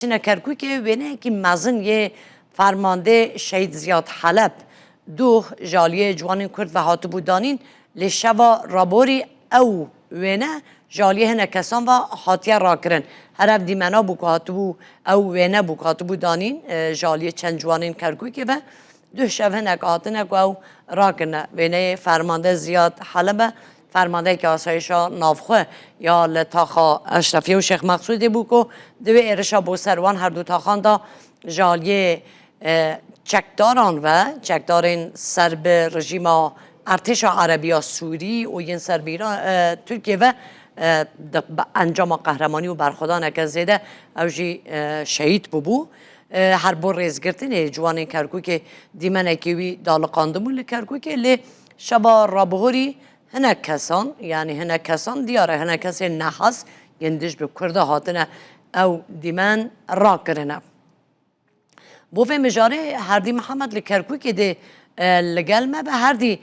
چنە کەرکوکێ وێنەیەکی مەزن یێ فەرماندەێ شەهید زیاد حەلەب دوه ژ ئالیێ جوانên کورد ve hatibû danîn lê şeva raborî ew wêne ji aliyê hinek kesan ve hatiye rakirin. Her ev dîmena bû ku hatibû ew wêne bû ku hatibû danîn ji aliyê çend ciwanên Kerkûkê ve duh şev hinek hatine ku ew rakirine. Wêneyê fermande Ziyad Heleb e Fermandeyeke Asayîşa Navxwe ya li taxa Eşrefiye û Şêx Meqsûdê bû ku di wê êrişa bo ser wan her du taxan de ji aliyê çekdaran ve, çekdarên ser bi rejîma Ertêşa Erebî ya Sûrî û yên ser bi Tirkiyê ve bi encama qehremanî û berxwedaneke zêde ew jî şehîd bûbû. Her bo rêzgirtinê ciwanên Kerkûkê dîmenekî wî daliqandibûn li Kerkûkê lê Şeva rabihorî hinek kesan yanî hinek kesan diyar e hinek kesên nehez yên dij bi Kurda hatine ew dîmen rakirine. Bo vê mijarê Herdî Mihemed li Kerkûkê dê li gel me be. Herdî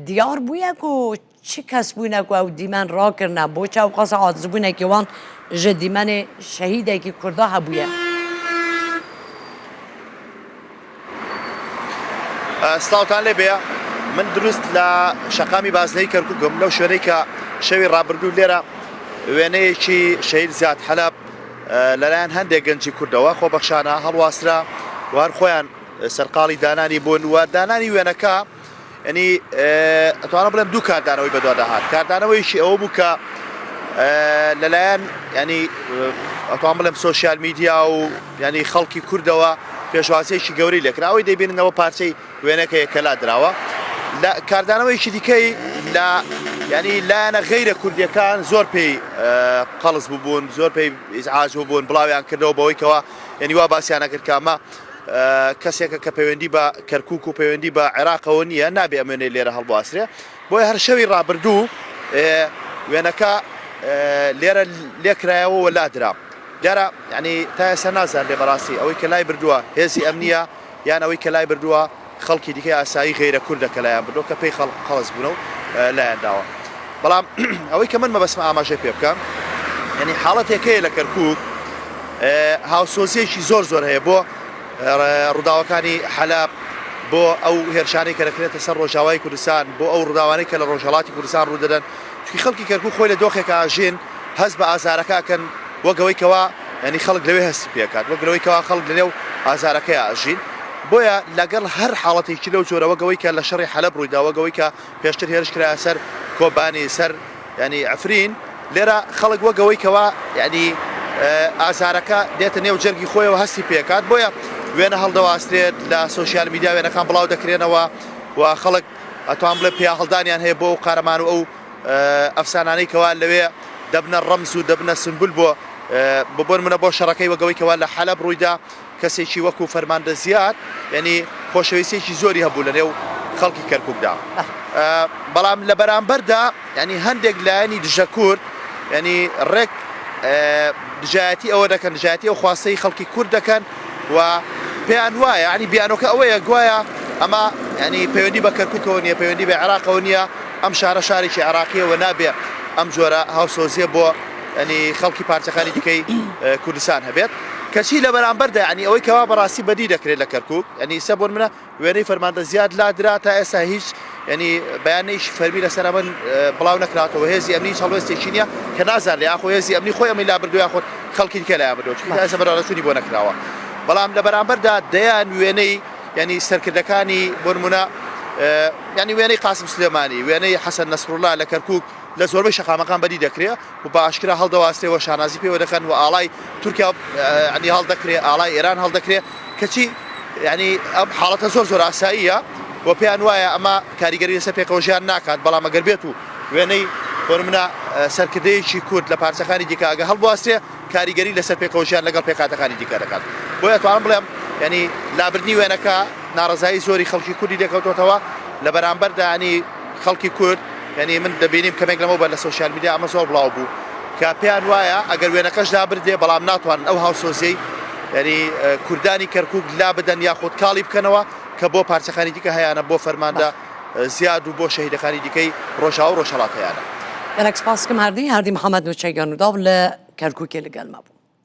diyar bûye ku çi kes bûne ku ew dîmen rakirine bo çi ewqas acizbûnekî wan ji dîmenê şehîdekî Kurda hebûye. سڵاوتان لێ بێ من دروست لە شەقامی بازنەی کەرکوکم لەو شوێنەی کە شەوی ڕابردوو لێرە وێنەیەکی شەهید زیاد حەلەب لەلایەن هەندێک گەنجی کوردەوە خۆبەخشانە هەڵواسرا و هەر خۆیان سەرقاڵی دانانی بوون و دانانی وێنەکە یەنی ئەتوانم بڵێم دوو کاردانەوەی بەدوادا هات کاردانەوەیەکی ئەوە بوو کە لەلایەن ینی ئەتوان بڵێم سۆشیال میدیا و ینی خەڵکی کوردەوە پێشوازیەکی گەورەی لێکرا ئەوەی دەیبیننەوە پارچەی وێنەکەیە کە لا دراوە لە کاردانەوەیەکی دیکەی لە ینی لایەنە غەیرە کوردیەکان زۆر پێی قەڵس بوون زۆر پێی ئیزعاج بوون بڵاویان کردەوە بەوەی کەەوە یعنی وا باسییانە کرد کە ئەمە کەسێکە کە پەیوەندی بە کەرکوک و پەیوەندی بە عێراقەوە نییە نابێ ئەم وێنەی لێرە هەڵبواسرێ بۆیە هەر شەوی ڕابردوو وێنەکە لێرە لێکرایەوە و لادرا دیارە ینی تا ئێستا نازانرێ بەڕاستی ئەوەی کە لای بردووە هێزی ئەمنیە یان ئەوەی کە لای بردووە خەڵکی دیکەی ئاسایی غەیرە کوردە کە لایان بردووە کە پێی قەڵس بوونە و لایان داوە بەڵام ئەوەی کە من مەبەستمە ئاماژەی پێ بکەم یعنی حاڵەتێک هەیە لە کەرکک هاوسۆزیەکی زۆر زۆر هەیە بۆ ڕووداوەکانی حەلاب بۆ ئەو هێرشانەی کە دەکرێتە سەر ڕۆژاوای کوردستان بۆ ئەو ڕووداوانەی کە لە ڕۆژهەڵاتی کوردستان ڕوودەدەن چونکی خەڵکی کەرکک خۆی لە دۆخێکا ژین هەست بە ئازارەکە ئەکەن وەک ئەوەی کەوا یانی خەڵک لەوێ هەستی پێکات وەک لەوەی کەوا خەڵک لەنێو ئازارەکەیا ئەژین بۆیە لەگەڵ هەر حاڵەتێکی لەو جۆرە وەک ئەوەی کە لە شەڕی حەلەب ڕوویدا وەک ئەوەی کە پێشتر هێرش کرایە سەر کۆبانی سەر یانی عەفرین لێرە خەڵک وەک ئەوەی کەوا یانی ئازارەکە دێتە نێو جەرگی خۆیەوە هەستی پێکات بۆیە وێنە هەڵدەواسترێت لە سۆشیال میدیا وێنەکان بڵاو دەکرێنەوە و خەڵک ئەتوان بڵێ پیاهەڵدانیان هەیە بۆ ئەو قارەمان و ئەو ئەفسانانەی کەوا لەوێ دەبنە ڕەمز و دەبنە سمبول بۆ بۆ نمونە بۆ شەڕەکەی وەک ئەوەی کەوا لە حەلەب ڕوویدا کەسێکی وەکو فەرماندە زیاد یعنی خۆشەویستیەکی زۆری هەبوو لە نێو خەڵکی کەرکوکدا بەڵام لە بەرامبەردا یعنی هەندێک لایەنی دژە کورد یعنی ڕێک دژایەتی ئەوە دەکەن دژایەتی ئەو خواستەی خەڵکی کورد دەکەن و پێیان وایە ینی بیانۆکە ئەوەیە گوایە ئەمە ینی پەیوەندی بە کەرکوکەوە نییە پەیوەندی بە عێراقەوە نییە ئەم شارە شارێکی عێراقیە و نابێ ئەم جۆرە هاوسۆزیە بۆ ینی خەڵکی پارچەکانی دیکەی کوردستان هەبێت کەچی لە بەرامبەردا ینی ئەوەی کەوا بەڕاستی بەدی دەکرێت لە کەرکک ینی ئیسە بۆ منە وێنەی فەرماندە زیاد لادرا تا ئێستا هیچ ینی بەیانێکی فەرمی لەسەر ئەمە بڵاو نەکراتەوە هێزی ئەمنی هیچ هەڵوێستێکی نییە کە نازانرێ یاخۆ هێزی ئەمنی خۆی ئەمەی لابردووە یاخود خەڵکی دیکە لایان بردووە چونکە تا ئێستا بەدواداچوونی بۆ نەکراوە بەڵام لە بەرامبەردا دەیان وێنەی ینی سەرکردەکانی بۆ نمونە ینی وێنەی قاسم سلێمانی وێنەی حەسەن نەسروڵا لە کەرکک لە زۆربەی شەقامەکان بەدی دەکرێ و بە ئاشکرا هەڵدەواسرێ و شانازی پێوە دەکەن و ئاڵای تورکیا ینی هەڵدەکرێ ئاڵای ئێران هەڵدەکرێ کەچی ینی ئەم حاڵەتە زۆر زۆر ئاساییە و پێیان وایە ئەمە کاریگەری لەسەر پێکەوە ژیان ناکات بەڵام ئەگەر بێت و وێنەی بۆ نمونە سەرکردەیەکی کورد لە پارچەکانی دیکە ئەگە هەڵبواسرێ کاریگەری لەسەر پێکەوە ژیان لەگەڵ پێکهاتەکانی دیکە دەکات بۆیە توانم بڵێم ینی لابردنی وێنەکە ناڕەزایی زۆری خەڵکی کوردی لێکەوتۆتەوە لە بەرامبەردا ینی خەڵکی کورد یانی من دەبینیم کەمێک لەمەوبەر لە سۆشیال میدیا ئەمە زۆر بڵاو بوو کە پێیان وایە ئەگەر وێنەکەش لابردێ بەڵام ناتوانن ئەو هاوسۆزیەی یعنی کوردانی کەرکک لا بدەن یاخود کاڵی بکەنەوە کە بۆ پارچەکانی دیکە هەیانە بۆ فەرماندە زیاد و بۆ شەهیدەکانی دیکەی ڕۆژاوا و ڕۆژهەڵات هەیانە. گەلەک سپاس کم هەردی هەردی محەمەد نوچەگیان ڕووداو لە کەرکوکێ لەگەل مە بوو.